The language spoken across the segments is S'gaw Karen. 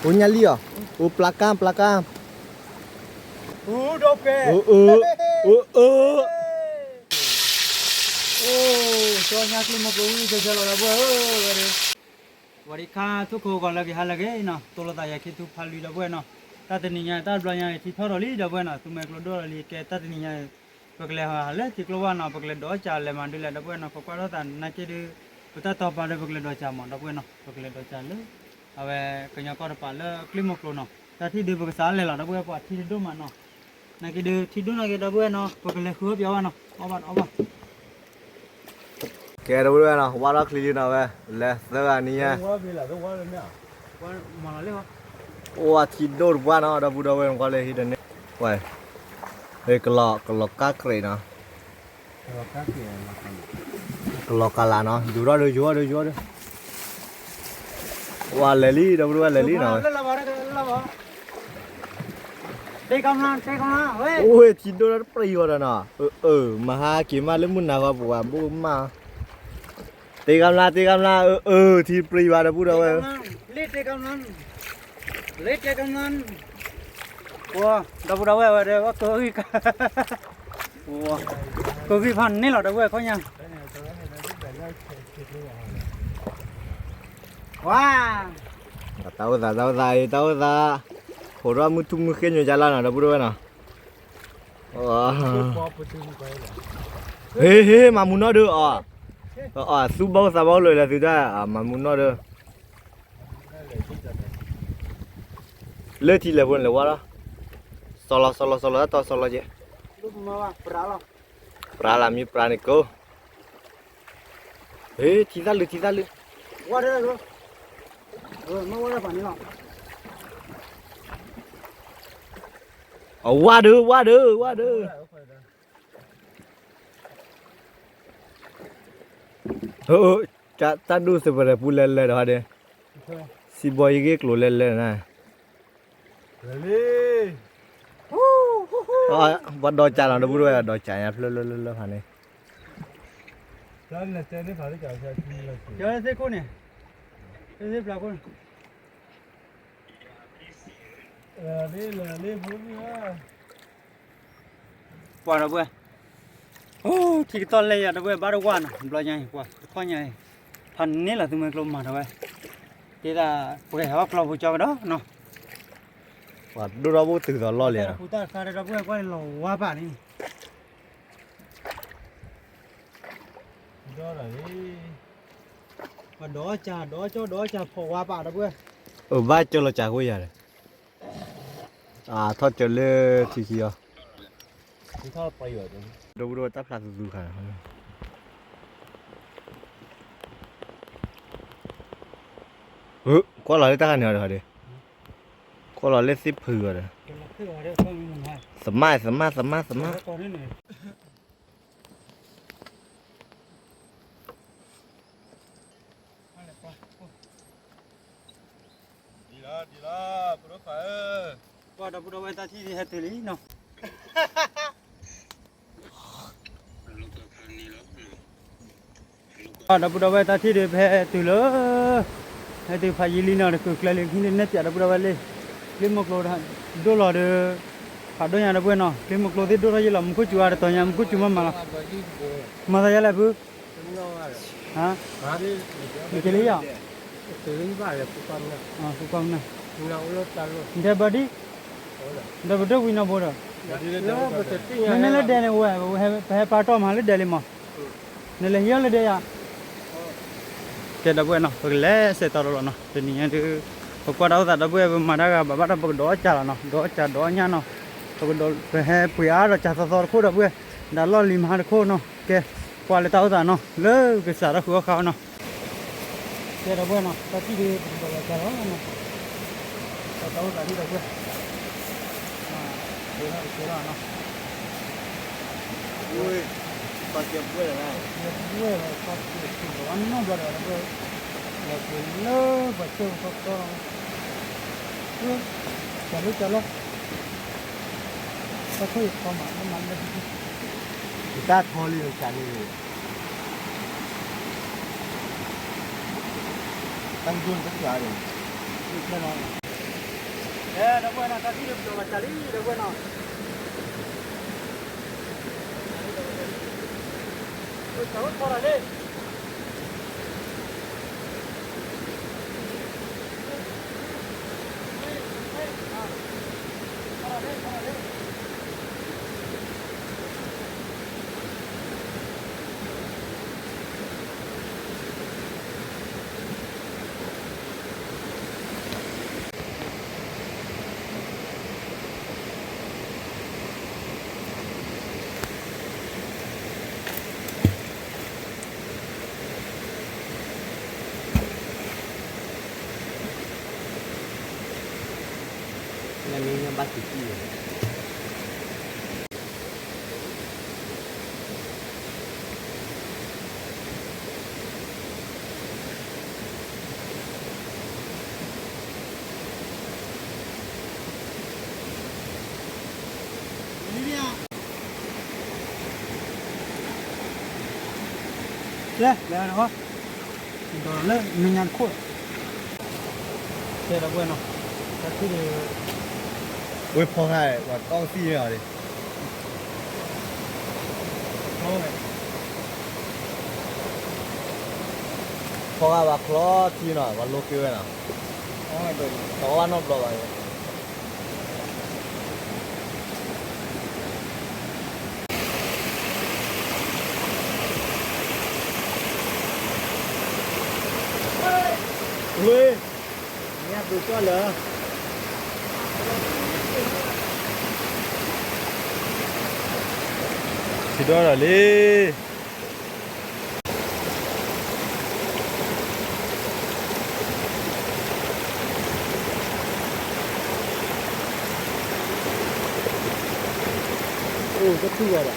အိၣ်ညါလံအီၤ, အိၣ်ပျၢ်ကါ ပျၢ်ကါ, အိၣ်ဒီးပဲ, အိၣ်, အိၣ်, အိၣ်, အိၣ်, ကၠီညါကျ့မီၤကျိၤဝံၤ ကၠီလီၤဒီပုၢ်ဝဲၢ်ဧၢ, ဝဲဒၣ် ဝံၤဒီးခါ ထူၣ်ခိၣ်ဂီၤလၢကဟါလၢအဂ့ၤနီၤ, တိၢ်လိာ်သးယၤခံထူၣ်ဖးလွံၢ်ဒီပုၢ်ဝဲၢ်နီၤ, တၢ်တနံၤညါ တၢ်ဘျီညါအံၤ ထံထီၣ်ထီၣ်လံဒီပုၢ်ဝဲၢ်နီၤ, သူမှဲကျိဒိၣ်လီၤလံကဲ တၢ်တနံၤညါအံၤ ပကလဲၤဟးလၢထံကျိဝၢ်နီၤ, ပကလဲၤဒိးစၢ်လဲၤမၤဒ်လဲၣ်ဒီပုၢ်ဝဲၢ်နီၤ, ပကွၢ်ထီၣ်သးနာ်က့ဒုး ပတၢ်တီပာ်ဒီးပကလဲၤဒိးစၢ်မးဒီပုၢ်ဝဲၢ်နီၤ, ပကလဲၤဒိးစၢ်လၢ အဝဲကညီကီၢ်တပၤလၢကျ့မီၤကျိၤနီၤ, တၢ်ထံၣ်ဒုးပကစးလဲၤလီၤဒီပုၢ်ဝဲၢ် ပှၤထံတဒိၣ်မးနီၤ, နာ်က့ဒုးထံဒိၣ်နာ်က့ဒီပုၢ်ဝဲၢ်နီၤ, ပကလဲၤဃုအီၣ်ပၠီဝဲနီၤ, အီၣ်ဘၣ်အီၣ်ဘၣ် ကဲဒီပုၢ်ဝဲၢ်နီၤ, ဝါထီၣ်ချံလံနီၤဝဲ, လဲၤသၢဂၤနံၤညါ, အိၣ်ဝဲထံဒိၣ်တပှၢ်နီၤ ဒီပုၢ်ဒီဝဲၢ် ကွၢ်လၢဟံၣ်တန့ၢ်, ဝဲ, ကလီၤကါကြ့းနီၤ, ကလီၤကါလးနီၤ, ယူၤထီၣ်ဒီး ယူၤထီၣ်ဒီး ယူၤထီၣ်ဒီး, ဝဲလဲၤလံ ဒီပုၢ်ဒီဝဲၢ် လဲၤလံနီၤဝဲ အိၣ်ဝဲထံဒိၣ်တၢ်တပြံဝဲဒီးနီၤ, အၢ အၢ မဟါက့ၤမးလၢမုၢ်နၤဂီၤပူၤဘၣ် ဘိၣ်မး, တ့ကမျၢ် တ့ကမျၢ် အၢ အၢ ထံတပြံဘၣ် ဒီပုၢ်ဒီဝဲၢ်, လ့တ့ကမျၢ်, လ့တ့ကမျၢ်, ဒီပုၢ်ဒီဝဲၢ်ဝဲဒၣ်ဝဲကဂံၢ်, ကဂံၢ်ဖးန့ၣ်လီၤ ဒီပုၢ်ဝဲၢ်ခီညါ, ဝါ တၢ်အိၣ်သး တၢ်အိၣ်သးအံၤ တၢ်အိၣ်သး, ဖိးထီၣ်မုၢ်ထူၣ်မုၢ်ဃ့ညိးကလါနီၤ ဒီပုၢ်ဒီဝဲၢ်နီၤ, ဟ့ ဟ့ မၤမူနီၣ်ဒုးအီၤ, အီၤ သူဘၣ်အိၣ်သးဘၣ်အိၣ်လၢလဲၤသုတၢ် မၤမူနီၣ်ဒုး, လၢထံလဲၤဖိန့ၣ်လဲၤဝါလီၤ, စီၤလီၤ စီၤလီၤ စီၤလီၤ တၢ်တီစီၤလီၤက့ၤ, ပြးလီၤမ့ၢ်ပြးန့ၣ်ကိး ဟ့ ထံသၣ်လုာ် ထံသၣ်လုာ်, အဝါဒုး ဝါဒုး ဝါဒုး, တၢ်ဒိၣ်စပရဲၤပူလဲၤလဲၤဒီးဟါဒဲး, စံးဘီယဂ့ၢ်ကျိၤလဲၤလဲၤနၤ, ဘၣ်ဒီးကးနီၤ ဒီပုၢ်ဒီဝဲၢ် ဒီးကးညါဖျၢၣ်လၢလၢလၢဖးန့ၣ်, သ့ၣ်ခိၣ်န့ၣ်, သ့ၣ်ဖျးခိၣ်န့ၣ်, ပှၤဒီပုၢ်ဝဲၢ်, အိ ထံကသီၣ်လဲၢ်ယၤ ဒီပုၢ်ဝဲၢ်ဘၣ်တဝၢ်နီၤ ဘျီညါအံၤ ပှၤတခီညါအံၤ ဖးန့ၢ်လီၤသုမှဲကျိမၤဒီပုၢ်ဝဲၢ်, ဒ်သိးပှဲၤဟဲအီၣ်ကျီဖိကၠီကဒီးနီၤ, ပှၤဒိၣ်ထီၣ်ဘိၣ်တုၤသိးလီၢ်လံၤနီၤ, ပှၤဒိၣ်ထီၣ်ဘိၣ်တုၤသိးလီၢ်လံၤနီၤ, ပှၤဒီးကၢ် ဒီးကၠီ ဒီးကၢ်ဖီၣ်ဝါပာ်ဒီပုၢ်ဝဲၢ်, အဘၣ်ကၢလီၤကၢ်ကွံာ်ယၤဒီး ထီၣ်ကၢလၢထံခံအီၤ, ဒီပုၢ်ဒီဝဲၢ်တၢ်ဖျါသူသူခါ, ကွၢ်လီၤလၢတၢ်ခါန့ၣ်အီၤဒီး, ကွၢ်လီၤလၢသ့ၣ်ဖုအီၤဒီး, သမၣ် သမၣ် သမၣ် သမၣ် ဒ်လီၤ ဒ်လီၤ ပဒိၣ်ဖးဧၢ, ပှၤဒီပုၢ်ဒီဝဲၢ်တၢ်ထံၣ်ဒ်ဟဲတုၤလံနီၤ, ပှၤဒီပုၢ်ဒီဝဲၢ်တၢ်ထံၣ်ဒ်ပဟဲတုၤလၢ, ဟဲတုၤဖးယံာ်လံနီၤ တကုာ်ကျဲလံ ဟံးန့ၢ်ပၠးဒီပုၢ်ဒီဝဲၢ်လံ, ကျ့မီၤကျိၤဒိၣ်လီၤဒီး, ဖးဒိၣ်ညါဒီပုၢ်ဝဲၢ်နီၤ ကျ့မီၤကျိၤသ့ၣ်ဒိၣ်ထီၣ်ယံာ်လီၤ မူခိၣ်စူၤအါတတီၤညါ မူခိၣ်စူၤမးမးလီၤ, မၤသးယါလဲၣ်ဖု နက့ၤလံယၤ, နတဲဘၣ်ဒံး, နတဲပဒိၣ်ဝံၤနီၢ်ဘိဒီး, မ့မ့ၢ်လၢဒဲန့ၣ်ဝဲ, ပဟဲပာ်တီၢ်မးလၢဒဲလံမး, နလဲၤဟံးအီၣ်လၢဒဲယၤ, ကဲဒီပုၢ်ဝဲၢ်နီၤ ပကလဲၤစဲးတီၤလီၤနီၤ တနံၤညါဒုး, ပကွၢ်တၢ်အိၣ်သးဒီပုၢ်ဝဲၢ် ပမၤတၢ်ဂၤဘၣ်ဘၣ်ဒီး ပကဒိးစၢ်လီၤနီၤ ဒိးစၢ်ဒိးညၣ်နီၤ, ပကဒိး ပဟဲပှ့ၤအါဒီးစၢ်သီသီတခိၣ်ဒီပုၢ်ဝဲၢ်, ဒီးလီၢ်လံၤမဟါတခိၣ်နီၤ ကဲ, ကွၢ်လၢတၢ်အိၣ်သးနီၤ လၢကစးထီၣ်ဃုအီၣ်ဃုအီနီၤ ကဲဒီပုၢ်ဝဲၢ်နီၤ တၢ်ထံၣ်ဒုး ပကဒိးလီၤကၢ်လီၤနီၤ, တၢ်အိၣ်သးဒ်ဒီပုၢ်ဝဲၢ်, ကဲထီၣ်ကဲထီၣ်နီၤ, ဝဲပှဲၤဝဲပှဲၤပှဲၤ ပှၤနီၢ်ဘျီဒီး လီၤပှဲၤလၢပှၤစၢၢ်ပှၤထီၣ်ထီၣ်, ကၢ်လၢကၢ်လၢ တၢ်ခိၣ်ယခီမး လၢမၤလၢ ယတၢ်ထီလံကၢ်န့ၣ်, တၢ်ကဒိၣ်တၢ်ကၢ်န့ၣ်, အဲ ဒီပုၢ်ဝဲၢ်နီၤ တၢ်ထံၣ်ဒီးပျီၤဘၣ်စၢ်လံ ဒီပုၢ်ဝဲၢ်နီၤ. ကဲ လဲၤဝဲတခီ ဒီးလၢမဲာ်ညါတခိၣ် ကဲဒီပုၢ်ဝဲၢ်နီၤ တၢ်ထံၣ်ဒီး ဝဲဖီဂၤ ပှၤတီကသံၣ်န့ၣ်အီၤဒံး ဖီဂၤဘၣ်ချီထံနီၤ ပှၤလိက့ၤဝဲနီၤ တအီၣ်ဘၣ်နီတဘျီဘၣ် ဝ့ၢ် ညၣ်ပူၤကီၢ်လၢ ထံဒီးဒီးလံ အိၣ်တထူၣ်ဝဲဒီး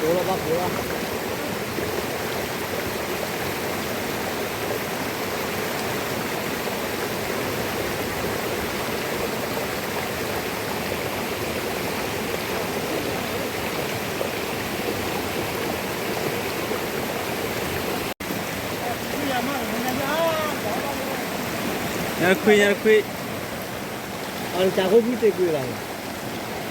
ဘၣ်ဘိလီၤ ဘၣ်ဘိလီၤ ညါတခွံ ညါတခွံ အီၤ တၢ်ကိၢ်ဖုတ့ၢ်ကွံာ်လီၤ တၢ်ကိၢ်လီၤ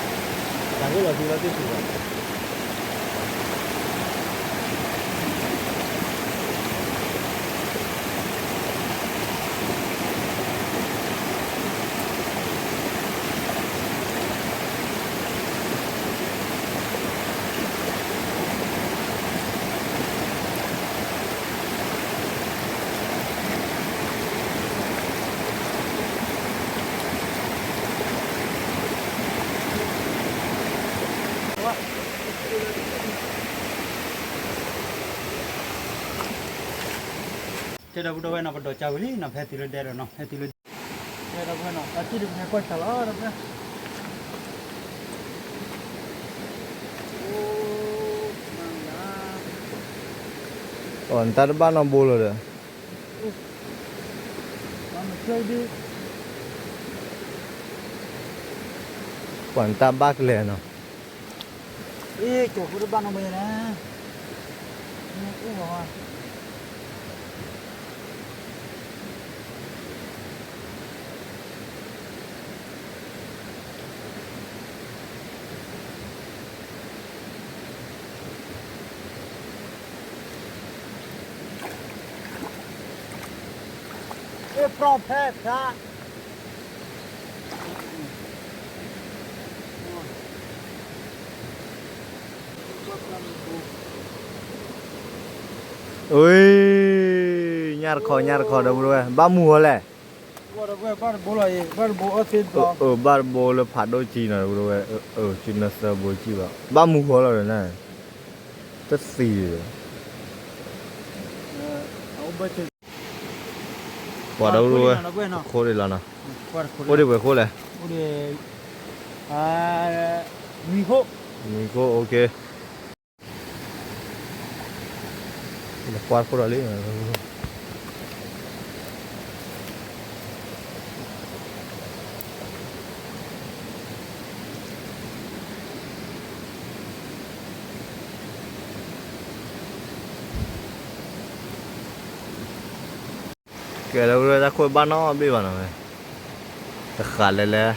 ဖုလီၤတ့ၢ်ကွံာ်လီၤ ကဲဒီပုၢ်ဒီဝဲၢ်နီၤ ပဒိးကၢ်ဝံၤလံနီၤ ဖဲတုၤလၢဒဲဒီးနီၤ ဖဲတုၤလၢ ကဲဒီပုၢ်ဝဲၢ်နီၤ တၢ်ထံၣ်ဒီးပဟဲကွၢ်စၢ်လီၤဒီပုၢ်ဝဲၢ် အိၣ် နတၢ်တဘၣ်နီတဘိလၢၤဒီး ပှၤနတၢ်ဘၣ်ကလဲာ်နီၤ အ့ ကၠီၤဖိတဘၣ်နီတဘိလၢၤ အိၣ်ဘၣ် အ့ ဖြီၣ်ဖဲဖျါ ဝ့ၢ် ညၣ်တခီ ညၣ်တခီ ဒီပုၢ်ဒီဝဲၢ် ဘၣ်မုာ်ဃီလဲၣ် အၢ ဘၣ်တဘိလၢဖးဒိၣ်ကံနီၤ ဒီပုၢ်ဒီဝဲၢ် အၢ ကံနသၢဘိကံဘၣ် ဘၣ်မုာ်ဃီလီၤဒီးန့ၣ် တသံဒီး ပှၤဒီပုၢ်ဒီဝဲၢ် ခိၣ်ဒံးလီၤနီၤ အိၣ်ဒံးပှဲၤခိၣ်လဲၣ် မံၤခိၣ် မံၤခိၣ် အိၣ်က့ၤ ကွၢ်ခိၣ်ဒီးလံ ကဲလၢတၢ်ခိၣ်ဘၣ်နီတဘ့ၣ်ဘၣ်နီၤဝဲ, တဃာ်လဲၤလဲၤ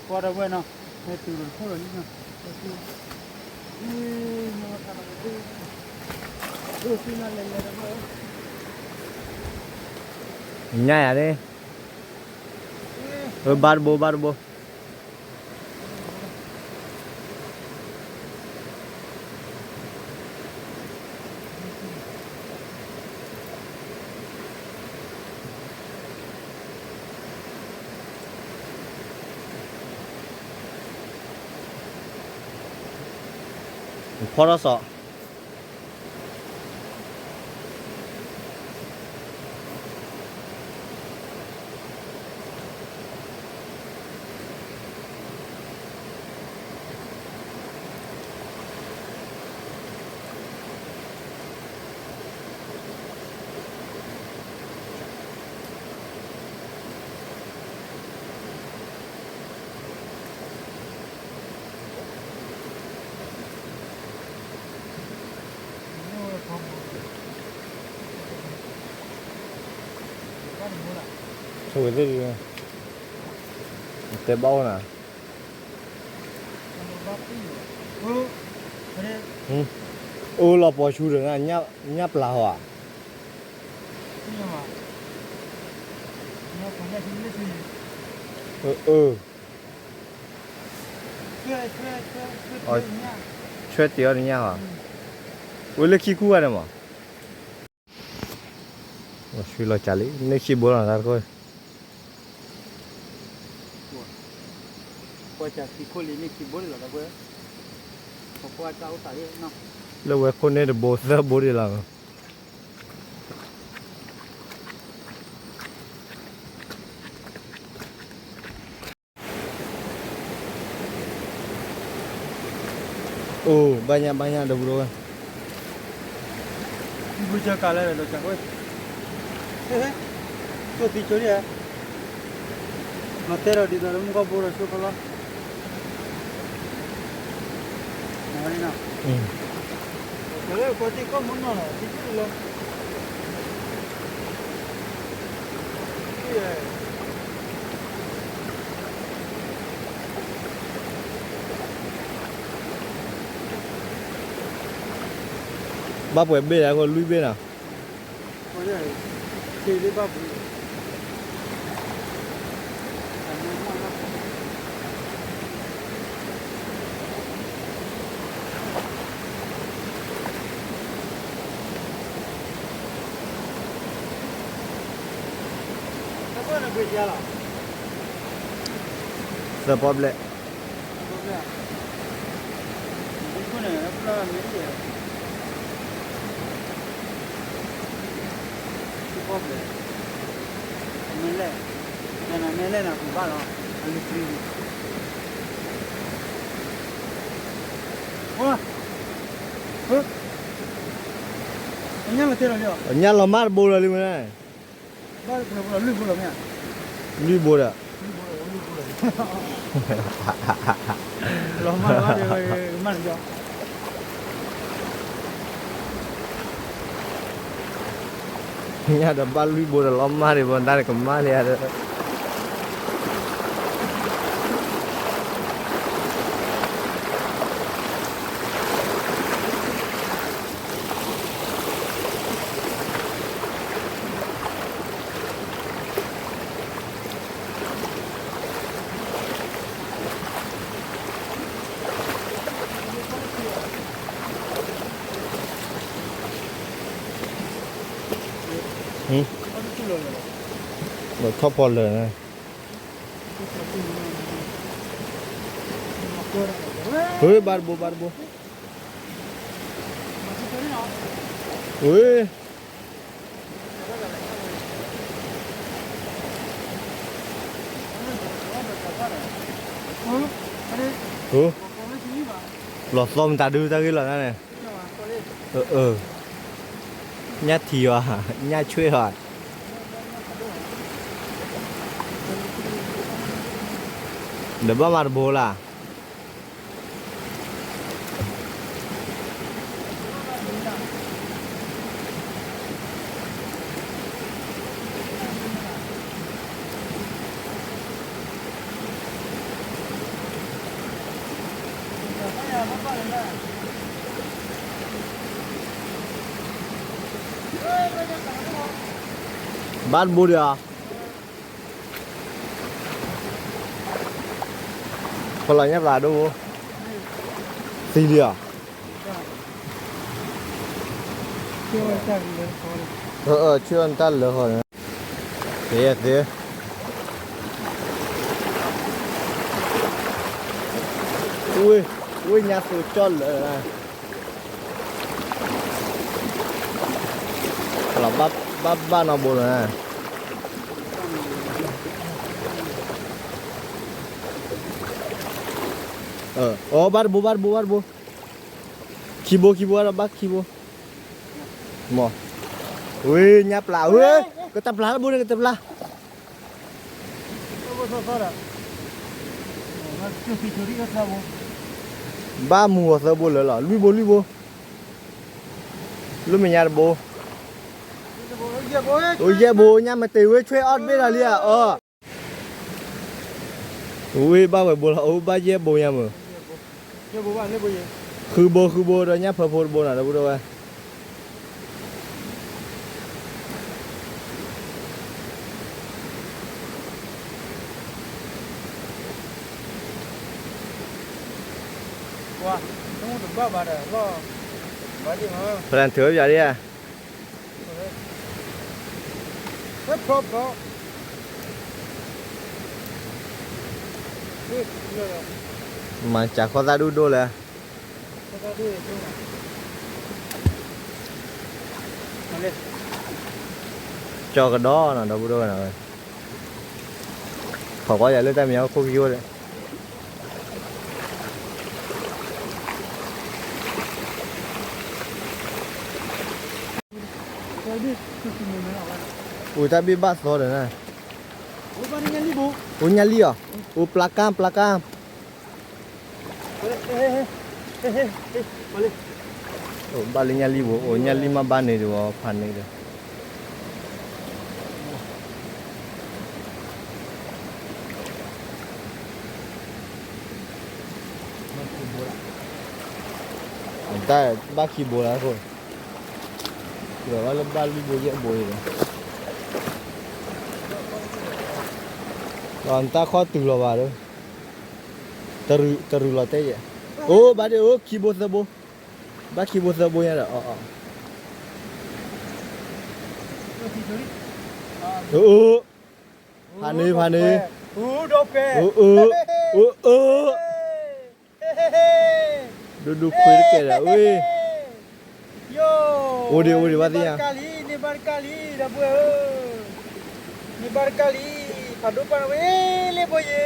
ကွၢ်ဒီးဝဲနီၤ, ဟဲတုၤလီၤခိၣ်လီၤလံနီၤ, ညၣ်ယၤန့ၣ်, ဘၣ်တဘိ ဘၣ်တဘိ ဖီထီၣ်စီၤ ဆိၣ်ဂ့ၤသ့ၣ်ဒုး, တဲဘၣ်အိၣ်နၤ, အိၣ်လီၤပီၤဆူဒီး ညၣ်ပျၢ်ဟီဧါ, အၢ ဆွဲတ့ၢ်အီၤတညၣ်ဟီ, အိၣ်လၢခံခူၣ်ဂၤန့ၣ်မး, ဆှံလီၤကၢ်လံ န့ၢ်ခံဘိလီၤတၢ်တခိၣ်, လၢဝဲခိၣ်န့ၣ်တဘိသၢဘိဒံးလီၤ. အိၣ် ဘၣ်ညါ ဘၣ်ညါ ဒီပုၢ်ဒီဝဲၢ်, ဘုကကးလဲၣ်ဒီးကးဝဲ, ကၠိသံကၠိဒ်ဧါ, မၤတဲဒီးဒ်သိးလၢမူကီၢ်ဘိဒီးဆိကလီ, လၢကီၢ်သံကီၢ်မနီၤလီၤ သံကၠိလီၤ. ဘၣ်ပှဲၤဘ့ၣ်လၢအဃိလွံၢ်ဘ့ၣ်နီၤ, သၢပီဘျဲၣ် ညၣ်လီၤမၢ်တဘိလီၤလံမ့ၢ်, လွံၢ်ဘိဒီး, ညၣ်ဒီးဘၣ်လွံၢ်ဘိဒီးလီၤမၢ်ဒံးဘၣ် တၢ်န့ၣ်ကမၣ်လံဧါဒီး ထီၣ်ဖီလၢာ်, ဘၣ်တဘိ ဘၣ်တဘိ, ဝ့ၢ် လီၤသီမတၤဒုတၢ်ဂ့ၢ်လီၤန့ၣ်, ညၣ်ထံယွၤ, ညၣ်ဆွ့ၣ်ဟီ, ဒီးဘၣ်မၤတဘိလၢ ဘၣ်တဘိဒီး ဖီလီၤညၣ်ပျၢ်ဒိၣ်ဘိ, သံလံဧါ, ဆ့ၣ်အီၣ်တၢ်လၢဃီန့ၣ်, သ့သ့, ဝ့ၢ်ညါသိကၠီၣ်လၢာ်, ဘၣ်ဘၣ်နီၢ်ဘိလီၤ, အဘၣ်တဘိ ဘၣ်တဘိ ဘၣ်တဘိ, ခံဘိ ခံဘိဒီး ဘၣ်ခံဘိ, ဝ့ၢ်ညါပျၢ်ဝ့ၢ်, ကတၢ်ပျၢ်တဘိန့ၣ် ကတၢ်ပျၢ် ဘၣ်မူအီၤသၢဘိလၢာ်လီၤ, လွံၢ်ဘိ လွံၢ်ဘိ, လၢမဲာ်ညါတဘိ, အိၣ်ယဲၢ်ဘိ ညါမ့ၢ်တ့ၢ်ဝ့ၢ်ဆွ့ၣ်အီၣ်တဘ့ၣ်ဒီးလံဧါ, အီ, ဝ့ၢ်ဘၣ်ဝဲဘိလီၤ အိၣ်ဘၣ်ယဲၢ်ဘိညါမ့ၢ်, ဃုဘိ ဃုဘိဒီးညၣ်ဖၢဖိတဘိနီၤ ဒီပုၢ်ဒီဝဲၢ် ပှၤ, တဘၣ်ဘၣ်ဒီးလီၤ, ဘၣ်ဒ်မး, ဖလၢၣ်ထုးဝဲပၠးဒ်ဧါ, ဖျီဖျီ, မၤစၢ်ခီသၣ်ဒူၣ်ဒိၣ်လဲၣ်, ကၠီကဒီးနီၤ ဒီပုၢ်ဒီဝဲၢ်နီၤ, ထီၣ်ကီးယၤလၢတၢ်မံၤဟီၣ်ခိၣ်ခံအိၣ်ဒီး အိၣ်တၢ်ဘ့ၣ်ဘၣ်သီဒီးန့ၣ်, အိၣ်ညၣ်လံၣ်အီၤ, အိၣ်ပျၢ်ကၢ် ပျၢ်ကၢ်, အိၣ်ဘၣ်လၢညၣ်လံၣ်ဘိ အိၣ်ညၣ်လံၣ်မးဘၣ်န့ၣ်ဒီး ဖးန့ၣ်ဒီး တၢ်ဘၣ်ခံဘိလၢအဃိ, ဒီးဘၣ်လၢဘၣ်လွံၢ်ဘိယဲၢ်ဘိအံၤဒီး, ဒီးနတၢ်ခီတုၤလီၤဘၣ်ဒီး, တရူးလီၤတဲယဲၢ်, အိၣ်ဘၣ်ဒ့ၣ်အိၣ်ခံဘိသၢဘိ, ဘၣ်ခံဘိသၢဘိညါဒီး, အိၣ်, ဖးန့ၣ် ဖးန့ၣ်, အိၣ်, အိၣ်, ဒိၣ်ဒိၣ်ခွ့တကဲဒီး, အိၣ်ဒံး အိၣ်ဒံးဘၣ်သ့ၣ်ညါ, န့ၢ်ဘၣ်တကးလံ ဒီပုၢ်ဝဲၢ်ဧၢ, န့ၢ်ဘၣ်တကးလံ, ဖးဒိၣ်ပာ်နဝဲလၢဘိယဲၢ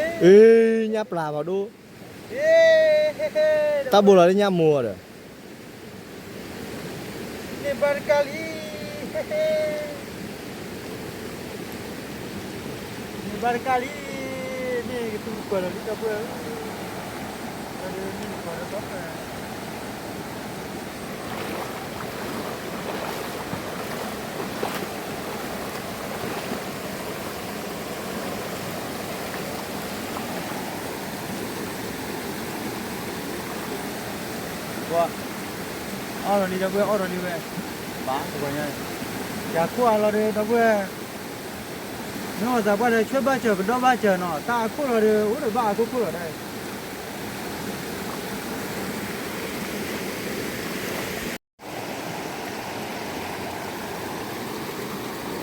်, ညၣ်ပျၢ်ဖးဒိၣ်, တၢ်ဘိလီၤလၢညၣ်မိၢ်အီၤဒီး န့ၢ်ဘၣ်တကးလံ, န့ၢ်ဘၣ်တကးလံ, မ့ၢ်ကသူကပၢၤလီၤလံ ဒီပုၢ်ဝဲၢ်ဧၢ, ဒီးမ့ၢ်ကပၢၤလီၤဒီး ပှၤ, အီၣ်လီၤလံ ဒီပုၢ်ဝဲၢ် အီၣ်လီၤလံဝဲ, ဘၣ်တဂီၤညါ, ယၤခိၣ်အလီၤဒီး ဒီပုၢ်ဝဲၢ်, မ့ၢ်အီၣ်သးပှၢ်ဒီး ဆွဲဘၣ်စၢၤ ကဒီဘၣ်စၢၤနီၤ တၢ်အခိၣ်လီၤဒီး အိၣ်ဒီးဘၣ်အခိၣ်ခိၣ်လီၤဒၣ် ဘၣ်တအီၣ်လံဒီ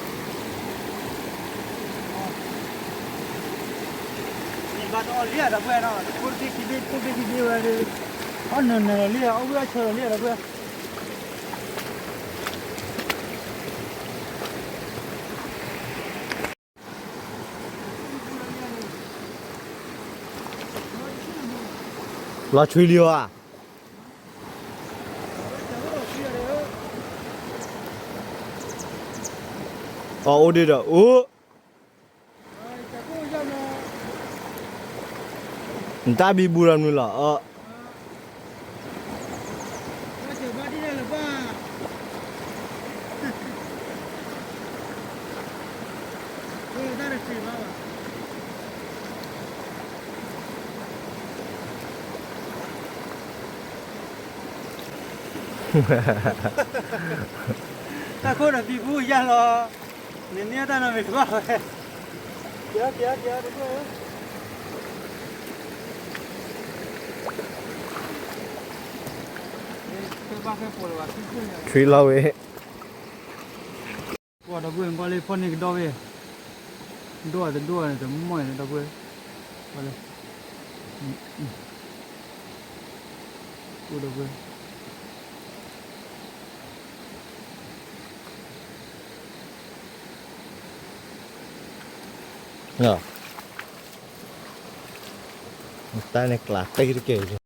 ပုၢ်ဝဲၢ်နီၤ တခိၣ်တဘ့ၣ်ခံဘ့ၣ် တခိၣ်တဘ့ၣ်ခံဘ့ၣ်ဝဲဒီး အီၣ်နၢၤနၢၤလီၤလံ အီၣ်ဝံၣ်အီၣ်ဆၢလီၤလံဒီပုၢ်ဝဲၢ် အ ပူၤလီၤညၣ်န့ၣ်, လီၤဆွံလံဧါ, အအိၣ်ဒံးဒီးအိၣ်, နတၢ်ဘံဘူဒီးမနုၤလီၤအ တၢ်ခိၣ်ဒီးဘံဘူယါလီၤ, နန့ၢ်တၢ်နီတမံၤတဘၣ်ဝဲ, က့ၤအီၤက့ၤအီၤက့ၤအီၤတခိၣ်ဧၢ, ဆွံလီၤဝဲ ကွၢ်ဒီပုၢ်ဝဲၢ် ကွၢ်လၢဖီၣ်န့ၢ်ကဒီၣ်ဝဲ, ဒိၣ်အတဒိၣ်န့ၣ် တမီၢ်န့ၣ် ဒီပုၢ်ဝဲၢ်, ကွၢ်လၢ, အိၣ်ဒီပုၢ်ဝဲၢ်, တၢ်န့ၣ်ကျးတက့ၢ်တက့ၢ်,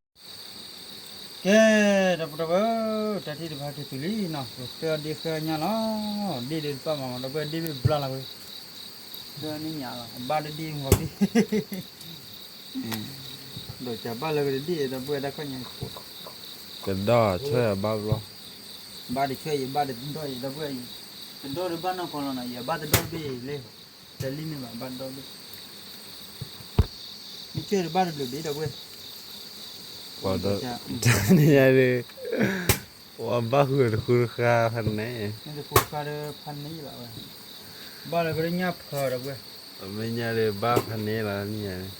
ကဲ, ဒီပုၢ်ဒီဝဲၢ်, တၢ်ထံၣ်တဖၣ်က့ၤတုၤလံနီၤ, ပဃ့အီၤဒ့ဃ့အီၤညၣ်လီၤ, ဒ့ဒုးတပာ်မၤမး ဒီပုၢ်ဝဲၢ် ဒ့ဘ့ၣ်ဘျါလီၤဝဲ, ဃ့အီၤန့ၣ်ညၣ်လီၤ အဘၣ်တဒ့မီၤဘ့ၣ် ဒီးကဘၣ်လၢကတဒ့ၣ် ဒီပုၢ်ဝဲၢ် တၢ်ခီၣ်ညါဖိ, ကဒီၣ်ဆွဲအဘၣ်ဘျီ, ဘၣ်တဆွဲယဘၣ်တဒီၣ်ယ ဒီပုၢ်ဝဲၢ်, တဒီၣ်ဒီးဘၣ်နီၢ်ကီၢ်လီၤနီၤ ယဘၣ်တဒီၣ်တဘ့ၣ်လၢ, တလံၣ်မ့ၢ်ဘၣ် ဘၣ်တဒီၣ်တဘ့ၣ်, မ့ၢ်ဆွဲတဘၣ်တဘျုးဘ့ၣ် ဒီပုၢ်ဝဲၢ်, တၢ်န့ၣ်ညါဒီး, ဝဲဘၣ်ဃုာ်တဃုတဃါဖးန့ၣ်, တဃုတဃါဒီးဖးန့ၣ်လီၤဝဲ, ဘၣ်လၢကရၢညၣ်ဖၢဒီပုၢ်ဝဲၢ်, မ့ၢ်ညါဒီးဘၣ်ဖးန့ၣ်လီၤန့ၣ်ည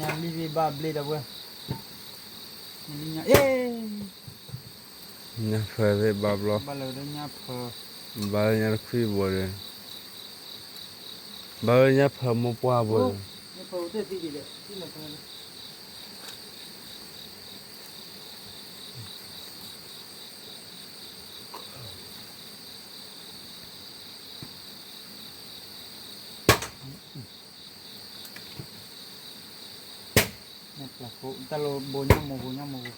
ါန့ၣ် ဘၣ်ဃုာ်ညါလံ, ညါလံဘ့ၣ်ဘၣ်ဘျ့ဒီပုၢ်ဝဲၢ်, ညါလံညါအ့ၣ်, ညါဖၢသ့ၣ်ဘၣ်ဘျီ, ဘၣ်လၢညါဖၢ, ဘၣ်လၢညါတခွံဘိဒီး, ဘၣ်လၢညါဖၢမိၢ်ပှၢ်ဘိဒီး တၢ်လီၤဘိညါမိၢ်ဘိညါမိၢ်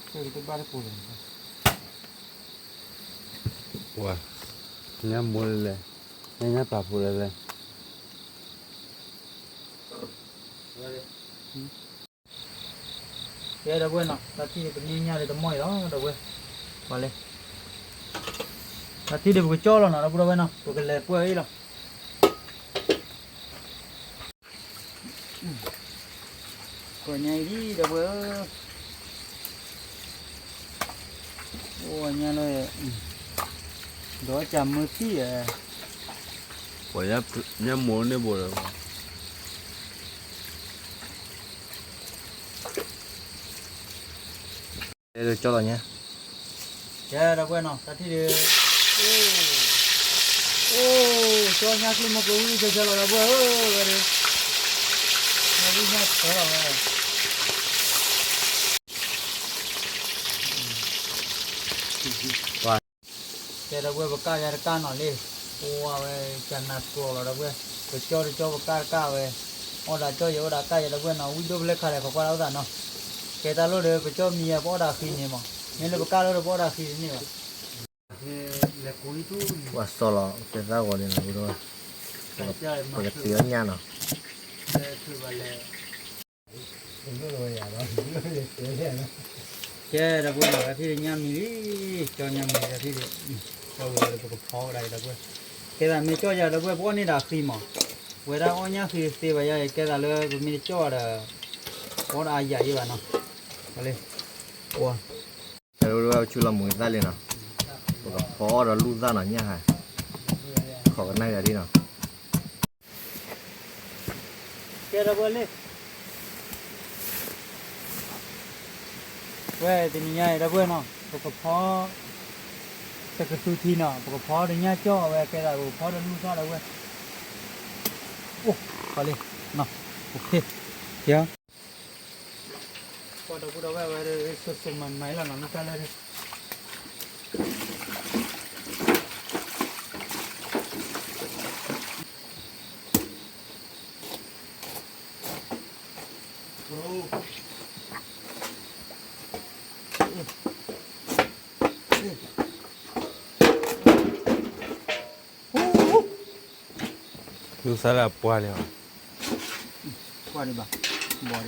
ဘိ, တဘၣ်တကိးလၢၤ, ညါမိၢ်လဲၣ်လဲၣ်, ညါညါတၢ်ဖိလဲၣ်လဲၣ် ကဲဒီပုၢ်ဝဲၢ်နီၤ တၢ်ထံၣ်ဒုးပန့ၢ်ညၣ်ဒီးတမီၢ်အံၤလီၤ ဒီပုၢ်ဝဲၢ်, ပှၤလဲၣ်, တၢ်ထံၣ်ဒုးပကကၠီလီၤနီၤ ဒီပုၢ်ဝဲၢ်နီၤ ပကလဲၤပှဲၤအံၤလီၤ, ပှဲၤညါအံၤဒံး ဒီပုၢ်ဝဲၢ်ဧၢ, အိၣ်ညါလၢ ဒီးကၢ်မၢသံၣ်ဧါ, ပှၤညါမိၢ်န့ၣ်ဘိလီၤ, ကဲဒီးကၠီလီၤညါ, ကဲဒီပုၢ်ဝဲၢ်နီၤ တၢ်ထံၣ်ဒုး, အိၣ်, ကၠီညါချံမီၤကျိၤဝံၤကၠီလီၤ ဒီပုၢ်ဝဲၢ်ဧၢ, ဝဲဒၣ်, ညါဝံၤညါချၢလီၤဝဲ ကဲဒီပုၢ်ဝဲၢ်ပကၢ်ယၤတကၢ်နီၤလံ, အိၣ်ဝဲကၢ်နးကျိၤလီၤဒီပုၢ်ဝဲၢ်, ပကၠီတကၠီပကၢ်တကၢ်ဝဲ, အီၣ်ဒၣ်ကၠီယအိၣ်ဒၣ်ကၢ်ယၤဒီပုၢ်ဝဲၢ်နီၤ ဝံၣ်ဒိၣ်ဖျဲၣ်ခါဒီး ခိးကွၢ်လၢအိၣ်သးနီၤ, ကဲတၢ်လိၣ်ဒီး ပကၠီမံၤယၤပအီၣ်ဒၣ်ဃံန့ၣ်မး, မ့ၢ်လၢပကၢ်လိၣ်ဒီးပအီၣ်ဒၣ်ဃံတန့ၢ်ဘၣ် ပှၤစီလီၤ ကဲသၣ်ဂီၤန့ၣ်လီၤ, ပကတုၤအီၣ်ညၣ်နီၤ, ကဲဒီပုၢ်ဝဲၢ်နီၤ တၢ်ထံၣ်ညၣ်မံၤလံ, ကၠီညၣ်မံၤတၢ်ထံၣ်ဒုး, ကၠီဝံၤဒီးပကဖီကဒါက့ၤဒီပုၢ်ဝဲၢ်, ကဲသးမ့ၢ်ကၠီယၤဒီပုၢ်ဝဲၢ် ပအီၣ်န့ၢ်ဒၣ်ဃံမး, ဝဲဒၣ်အီၣ်ညၣ်ဃံသ့ဘၣ်ယၤအံၤ ကဲသးလၢပမ့ၢ်တကၠီဒီး ပအီၣ်ဒၣ်အယၤယံဘၣ်နီၤ, လၢ, ကဲဒီပုၢ်ဝဲၢ် ပဆူလီၤမုာ်သၣ်လံနီၤ, ပကဖီအီၣ်ဒီးလူၢ်သၣ်နီၤ ညၣ်ဟါ, ခိးကနၣ်ယၤဒ်နီၤ ကဲဒီပုၢ်ဝဲၢ်လံ, ဝဲတနံၤညါအံၤဒီပုၢ်ဝဲၢ်နီၤ ပကဖီ, တကသူထံနီၤ ပကဖီဒီးညၣ်ကၠီအဝဲကဲသး ပကဖီဒီးလူၢ်သၣ်ဒီပုၢ်ဝဲၢ်, အိၣ်, လံ, အိၣ်, ကဲ, ဒီပုၢ်ဒီဝဲၢ်ဝဲဒၣ် စိစိမၤမၤအံၤလီၤနီၤ မ့ၢ်တၢ်လၢ လူၤသးလၢအပှၢ်လံ, ပှၢ်ဒံးဘၣ်, ဘီဒံး, အိၣ်, ဒီပုၢ်ဝဲၢ်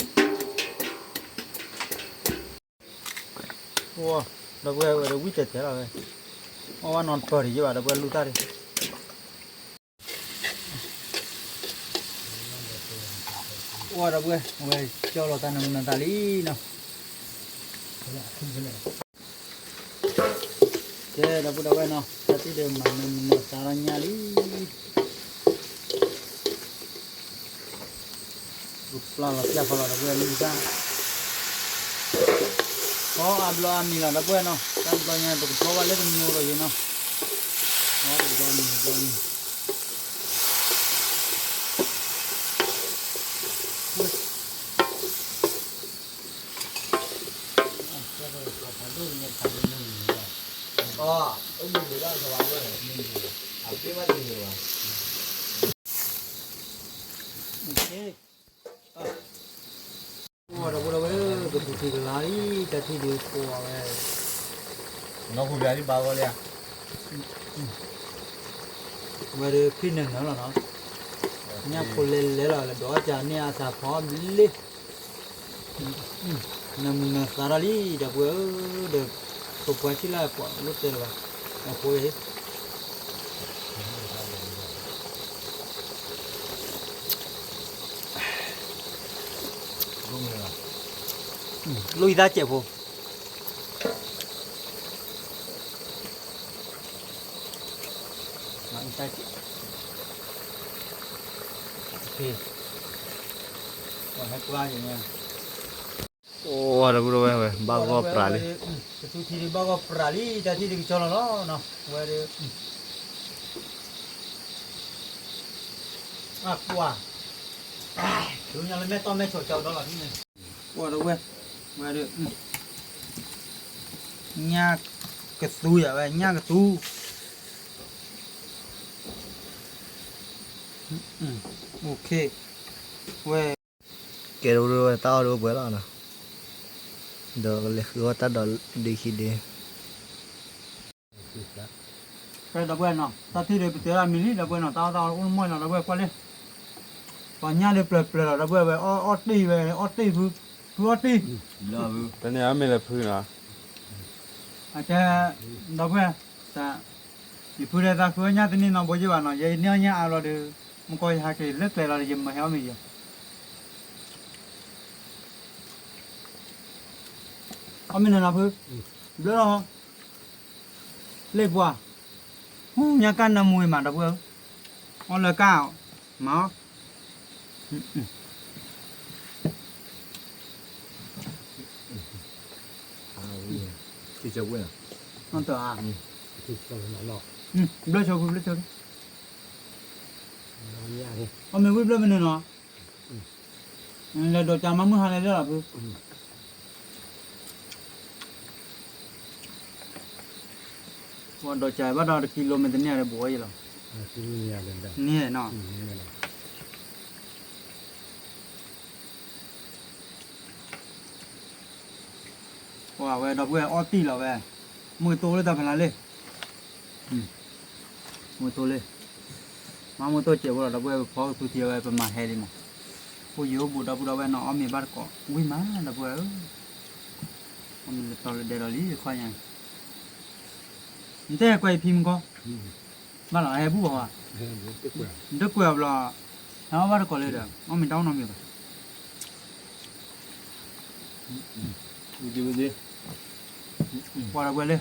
ဝံၣ်တဲာ်တဲာ်လီၤဝဲ, အီၣ်ဝဲနီတပၢၢ်ဒံးယဘၣ် ဒီပုၢ်ဝဲၢ်လူၤတၢ်ဒံး အိၣ်ဒီပုၢ်ဝဲၢ် အဝဲကၠီလီၤတၢ်နမုာ်နသးလံနီၤ, ကဲဒီပုၢ်ဒီဝဲၢ်နီၤ တၢ်ထံၣ်ဒီးမၤနမုာ်နသးလီၤညါလံ ပျၢ်လီၤပျၢ်ဖီလီၤဒီပုၢ်ဝဲၢ်မုၢ်တၢ်, ဖီအါဘျီအါမံၤလီၤဒီပုၢ်ဝဲၢ်နီၤ တၢ်ဘျီညါပကဖီဘၣ်လၢတမံၤအိၣ်ဒီးယံၤနီၤ, ဖီတဘျီမံၤတဘျီမံၤ အိၣ်ဒီပုၢ်ဒီဝဲၢ် ကပူၤထံကလါလံ တၢ်ထံၣ်ဒုးကိးဝဲ နီၢ်ခိၣ်ဘျါဒ်ဘၣ်ဂီၤလံဧါ, ဝဲဒၣ်ဖံးနၢၤနၢၤလီၤနီၤ, ညၣ်ဖိလဲၤလဲၤလီၤ လဲၤဒိးအီၣ်ကန့ၢ်အသးဖီအီၣ်ဘျ့ နမုာ်နသးထီၣ်လံ ဒီပုၢ်ဝဲၢ်ဧၢ, ဒီး ပပှၤဆံးလၢပှၤလိၣ်တဲလၢၤဘၣ်, အဃိ လိၣ်အံသၣ်စဲးဖိ အိၣ်ဒီပုၢ်ဒီဝဲၢ်ဝဲ ဘၣ်ဂီၢ်ပြးလံ, ကသူထံဒုးဘၣ်ဂီၢ်ပြးလံ တၢ်ထံၣ်ဒုးကဆီလီၤလီၤနီၤ ဝဲဒၣ် အကွၢ်, ဒုးညါလၢမဲာ်တီမဲာ်ဆိးကၠီဒီလီၤန့ၣ်, ကွၢ်ဒီဝဲၢ်, ဝဲဒၣ် ညၣ်ကသူယၤဝဲ ညၣ်ကသူ, ဝဲ ကဲဒိဝဲတၢ်အီၣ်ဒိပှဲၤလီၤနီၤ, ဒီးလဲၤဃုအီၣ်တၢ်ဒီးဒ့ခံဒ့ ဖဲဒီပုၢ်ဝဲၢ်နီၤ တၢ်ထံၣ်ဒီးပတဲဒၣ်မံၤလံ ဒီပုၢ်ဝဲၢ်နီၤ တၢ်အီၣ်တၢ်အီအိၣ်နမီၢ်လီၤ ဒီပုၢ်ဝဲၢ်ကွၢ်လံ, ပှၤညၣ်လၢပျၢၤပျၢၤလီၤ ဒီပုၢ်ဝဲၢ် အီၣ်တ့ၢ်ဝဲ အီၣ်တ့ၢ်ဖု ဖုအီၣ်တ့ၢ်, တန့ၢ်အမ့ၢ်လၢဖုနီၤ, အကဲ ဒီပုၢ်ဝဲၢ် ယဖုဒီးသးဃုအီၣ်ညၣ်တန့ၢ်နီတဘိယဘၣ်နီၤ ယန့ၢ်အီၣ်ညၣ်အါဘျီဒီး မုၢ်ကီၢ်ယဟးက့ၤလၢကျဲလီၤဒီး ယမၤဟဲအီၣ်မ့ၤယီၤ အီၣ်မ့ၤနၤနီၤဖု, ဘျၢလီၤ, လ့ၣ်ပှၢ်, ညါကၣ်နၢမူဝံၤမးဒီပုၢ်ဝဲၢ်, အီၣ်လၢကၣ်, မၤအီၣ်, ဘျၢဆိဖုဘျၢဆိ, အီၣ်မ့ၤဝံၤဘျၢမနုၤနီၤ လဲၤဒိးကၠးမၤမုၢ်ဟါလဲၣ်လီၤဖု, ပှၤဒိးကၠးဘၣ်ဒီးတကံလိမ့ၢ်တန့ၢ်ဒီးဘူးအီၣ်ယံၤလီၤ, န့ၣ်နီၤ, ပှၤဝဲဒီပုၢ်ဝဲၢ်အီၣ်တံၢ်လီၤဝဲ, မုၢ်တိလၢတၢ်ဖးလၢ်လံ မုၢ်တိလံ, မၤမုၢ်တိစဲးဖိလီၤ ဒီပုၢ်ဝဲၢ်ပဖီကသူထံဝဲပမၤဟဲလံမး, အိၣ်ယံၤအိၣ်ဘူးဒီပုၢ်ဒီဝဲၢ်နီၤ အီၣ်မ့ၤဘၣ်တကိးဝံၤမး ဒီပုၢ်ဝဲၢ်ဧၢ, အီၣ်မ့ၤလၢတီလၢဒဲးဒီးလံ ခွါညါ, နတဲကွဲးယဖံမုၢ်ကီၢ်, ဘၣ်လီၤ အဟဲဘူၣ်ဘၣ်ဟီ, နတကွဲးအီၤဘျီ, ဟဲအီၣ်ဘၣ်တကိးလၢဒီး အီၣ်မ့ၤတၢ်အိၣ်နီတမံၤဘၣ် ဝံၤဒံဝံၤဒံ, ပှၤဒီပုၢ်ဝဲၢ်လၢ,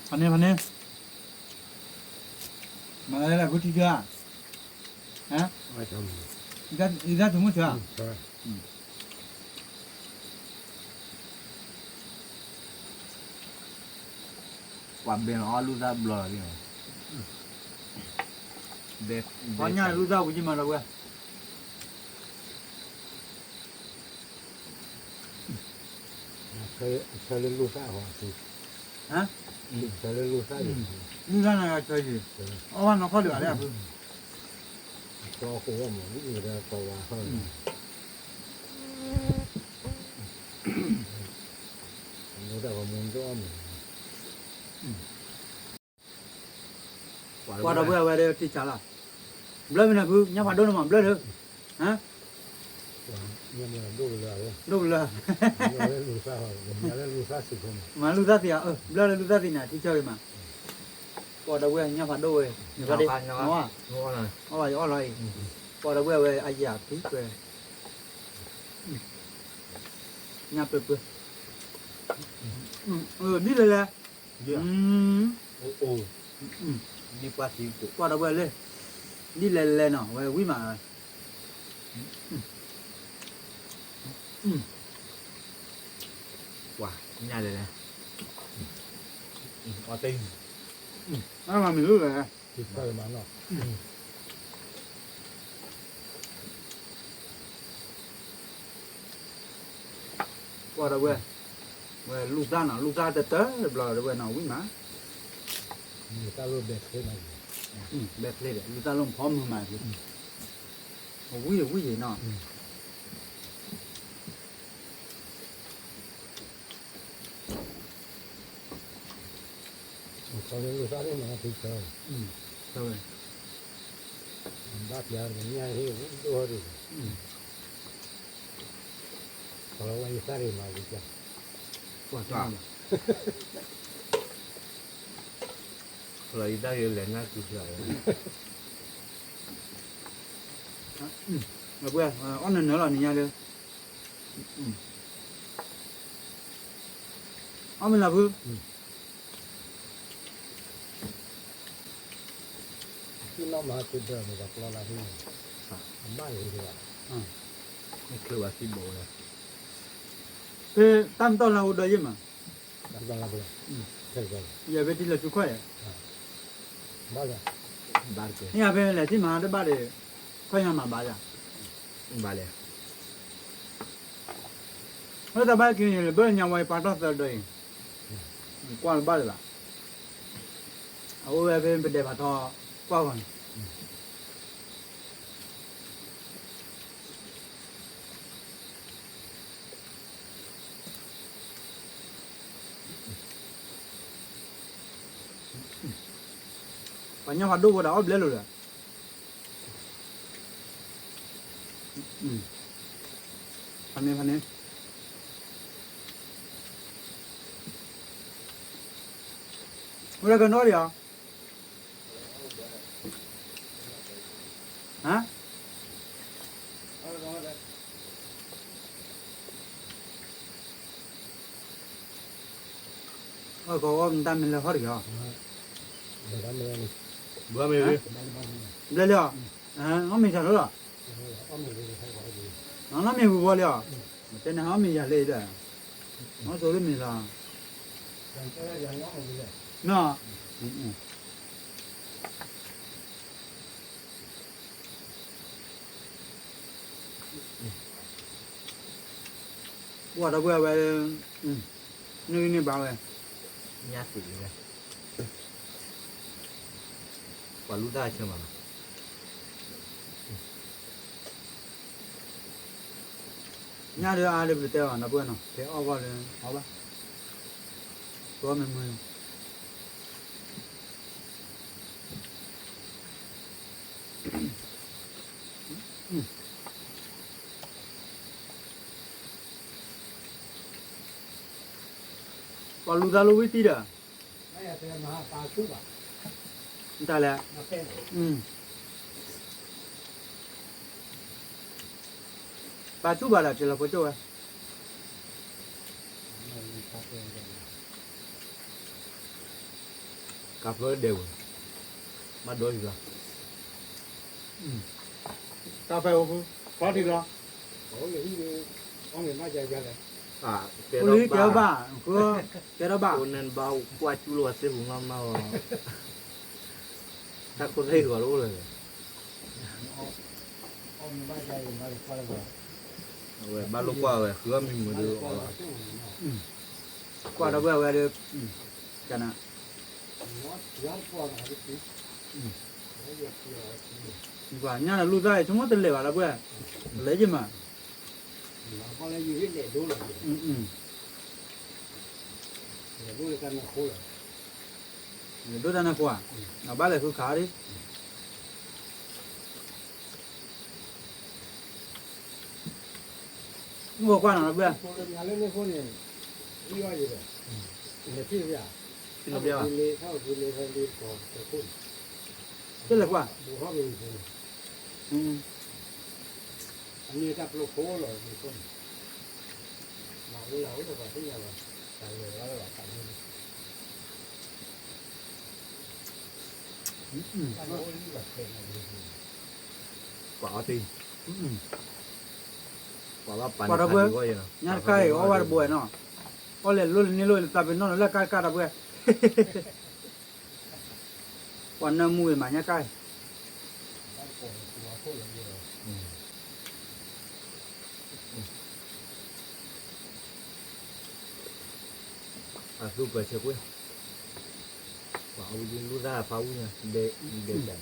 ဖးန့ၢ်ဖးန့ၢ်, မၤလၢလၢဃုထံၣ်ဧါ, အံသၣ်ထုးမုၢ်ဆါ, ပှၤဘဲလီၤအီၣ်လူၢ်သၣ်ဘျီလီၤလံနီၤ, ပှၤညၣ်လူၢ်သၣ်ပူၤကံမၤဒီးဝဲ ဆၢလၢလူၢ်သၣ်ဟီ, ဆၢလၢလူၢ်သၣ်, လူၢ်သၣ်န့ၣ်ဆၢယံၤ, အီၣ်ဘၣ်နီၢ်ခီၣ်ဒံးဘၣ်လၢအဖု, ကီၢ်ခိၣ်ဝဲမ့ၢ်ဝံၤဒီးကီၢ်ဝါဟီ, မူတၢ်ဝဲမူတအီၣ်မ့ၢ် ပှၤဒီပုၢ်ဝဲၢ်ဝဲဒၣ်ထံဆါလီၤ, ဘျၢမနုၤဖု ညၣ်ဖးဒိၣ်န့ၣ်မး ဘျၢဒီး, ဒိၣ်ကလၢ, မၤလူၢ်သၣ်သ့ၣ်ဧါ, ဘျၢလၢလူၢ်သၣ်သ့ၣ်န့ၣ် ထံဆါဂ့ၤမး, ပှၤဒီပုၢ်ဝဲၢ်ညၣ်ဖးဒိၣ်ဝဲ, အီၣ်ဘၣ်ယအီၣ်လီၤအံၤ, ပှၤဒီပုၢ်ဝဲၢ်ဝဲအယၤဖံကွဲ, ညၣ်ပၢပၢ, ဒ်လဲၣ်လဲၣ် ပှၤဒီပုၢ်ဝဲၢ်လၢ, ဒ်လဲၣ်လဲၣ်နီၤ ဝဲဝံၣ်မး, ပှၤညၣ်လဲၣ်လဲၣ်, အီၣ်တ့ၢ်, မၤမံၤလူၢ်လဲၣ်, ပှၤဒီပုၢ်ဝဲၢ်, ဝဲလူၢ်သၣ်နီၤ လူၢ်သၣ်တတၢၢ်တဘျီဒီပုၢ်ဝဲၢ်နီၤ ဝံၣ်မး, လူၢ်သၣ်လိၣ်ဘဲချ့မး, ဘဲချ့ဒီး လူၢ်သၣ်လိၣ်ဖီမုၢ်မး, ဝံၣ်ဝံၣ်ယံၤနီၤ ခီလၢလူၢ်သၣ်ဒိၣ်မးဖုဆၢ, ဘၣ်ပျၢ်တကညၣ်ဟ့ၣ်ဒိၣ်ဟီဒိၣ်, ခီလီၤဝဲယသၣ်ရ့ၣ်မၤဝံၤကၢ်, ပှၤတၢ်, ခီလီၤယသၣ်ရ့ၣ်လဲၤနၢ်ကုဆၢ, အီၣ်နၢၤနၢၤလီၤနံၤညါလၢ, အီၣ်မ့ၢ်လီၤဖု, ဖဲတၢ်မတီၢ်လၢအိၣ်ဒီးယ့ၢ်မး, ယဲၢ်ဖဲတံၢ်လၢသုခီၣ်ယဲၢ်, မ့ၢ်ယၤဖဲလဲၣ်တံၢ်မၤတဘၣ်ဒီး, ခီၣ်ညါမၤဘၣ်ယၤ, ဘၣ်လဲၣ်, လၢတၢ်ဘၣ်က့ၤန့ၣ် လၢဘၢၣ်ညါဝဲပာ်ထီၣ်သၢဒီးအံၤ, ကွၢ်လၢဘၣ်လၢၤဘၣ်, အအိၣ်ဝဲဖဲပဒဲးဖးထီ ကွၢ်ဂီၤန့ၣ် ပှၤညၣ်ဖးဒိၣ်ဝဲဒၣ်အီၣ်ဘျဲလိာ်ဒီး, ဖးန့ၣ်ဖးန့ၣ်, ဝဲဒၣ်ကနီၣ်ဒံးဧါ ဟါ, အကီၢ်အီၣ်မတၤမ့ၢ်လဲၤဟီၣ်တဂ့ၤအီၤ, ဘျဲလံအီၤ, အီၣ်မ့ၤစၢ်လၢလီၤ, နီၢ်မ့ၢ်ဝံၤဝီလံအီၤ, တဲန့ၣ်ဟီၣ်မ့ၢ်ယၤလၢအံၤဒီး, နီၢ်စိလၢမ့ၢ်လီၤ, နီၢ် ပှၤဒီပုၢ်ဝဲၢ်ဝဲ, န့ၢ်ဂံၢ်န့ၢ်ဘါဝဲ, ညၣ်သ့ၣ်လၢဝဲ, ပှၤလူၢ်သၣ်ဆၢမးလီၤ, ညၣ်ဒုးအါဒုးပတဲဘၣ်ဒီပုၢ်ဝဲၢ်နီၤ ဖဲအီၣ်ဘၣ်လၢအီၣ်ဘၣ်, ပမ့ၢ်မုၢ် ပှၤလူၢ်သၣ်လိၣ်ဝံၣ်တံၢ်ဒီး, တၢ်လဲၣ်, ပာ်ဆူၣ်ဘၣ်ဒီး ကဲလီၤဖိကၠိၣ်ဝဲ, ကးဖျိဒဲးဝဲ, ဘၣ်ဒိယံၤလီၤ, တၢ်ဖဲအိၣ်ဖု, ဖီထံလီၤ, အိၣ်လံတဲဘၣ်, တဲထီၣ်ဘၣ်, အိၣ်နဘၣ်ကွၢ်ကၠူလိာ်ဝဲသ့ၣ်ပူၤမးမးအီၤ, တၢ်ခိၣ်သ့ၣ်တဂီၤတအိၣ်လၢၤဘၣ်, အဝဲဘၣ်လိာ်ကွၢ်ဝဲ ဃုအီၣ်မံမုာ်ဒုးအီၣ်လီၤ, ကွၢ်ဒီပုၢ်ဝဲၢ်ဝဲဒီး, ကနၣ်, ကွၢ်ညၣ်လၢလူၢ်သၣ်အံၤ ဆိကမိၣ်တလဲၤဘၣ်ဒီပုၢ်ဝဲၢ်, လဲၤယမး, လဲၤဒိၣ်တၢ်နၢ်ဃိဧါ, ဘၣ်လဲၤဃုခးဒ် မ့ၢ်ကွၢ်နီၤလၢဘၣ်, တလဲၤကွၢ်, ကွၢ်အီၤတ့ၢ်, ကွၢ်ဒီပုၢ်ဝဲၢ်, ညါတခါအံၤ အီၣ်ဝဲတဘိဝဲနီၤ, အီၣ်လဲၤလိၣ်လၢန့ၣ်လိၣ်လၢတၢ်ပ့ၤနီၣ်လၢလၢ်ကါတၢ်ပှဲၤ, ပှၤနၢမူဂ့ၤမးညါကါအံၤ အသူပၢၤဆဲးကွ့, ပှၤအဝံၤဒ်လူၢ်သၣ်ဖးအူညါ, ဒဲး, ဒဲးကနၣ်,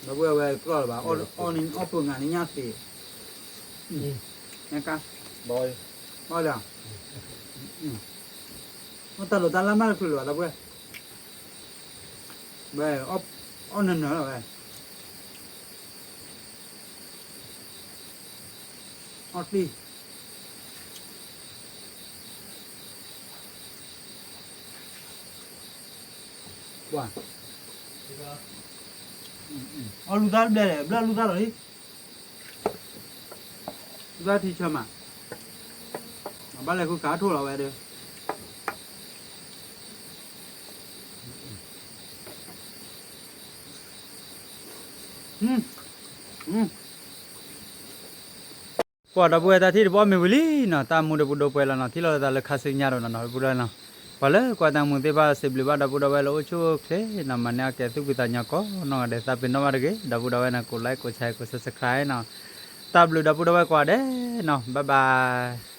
ဒီပုၢ်ဝဲၢ်ဝဲတကြၢးလၢၤဘၣ်, အီၣ်ပှဲၤငါန့ၣ်ညါသ့, ညါကါ, ဘီလီၤ, အီၣ်တၢ်လိၤတၢ်လၢ်မးတချုးလၢၤဘၣ် ဒီပုၢ်ဝဲၢ်, ဝဲ, အီၣ်နၢၤနၢၤလီၤဝဲ အီၣ်တ့ၢ်, ကွၢ်, အီၣ်လူၢ်သၣ်တဘျဲၣ်ဒီး ဘျၢၣ်လူၢ်သၣ်လီၤလံ, လူၢ်သၣ်ထံဆၢမး, ဘၣ်လဲၤဃုခးထိၣ်လီၤဝဲဒီး ကွၢ်ဒီပုၢ်ဝဲၢ် တၢ်ထံၣ်တဘီမ့ၢ်ဝံၤလံနီၤ, တၢ်မူဒီးပဒိၣ်ပှဲၤလီၤနီၤ, ထံၣ်လီၤသးလၢခါဆူညါဒီးနီၤ ဒီပုၢ်ဝဲၢ်နီၤ, ပှၤလၢကွၢ်တၢ်မူသ့ၣ်တဖၣ် စံးဘျုးဘၣ်ဒီပုၢ်ဒီဝဲၢ်လၢအိၣ်ဆူၣ်အိၣ်ချ့နီၤ, မၤန့ၢ်အကဲသူၣ်ဖှံသးညီကိးနီၢ်ဂၤဒဲး သးပ့ၤနီၣ်ဘၣ်တဂ့ၤ, ဒီပုၢ်ဒီဝဲၢ်နီၤ ကိးlike ကိးshare ကိးsubscribeနီၤ, တၢ်ဘျုးဒီပုၢ်ဒီဝဲၢ်ကိးဂၤဒဲးနီၤ, bye bye.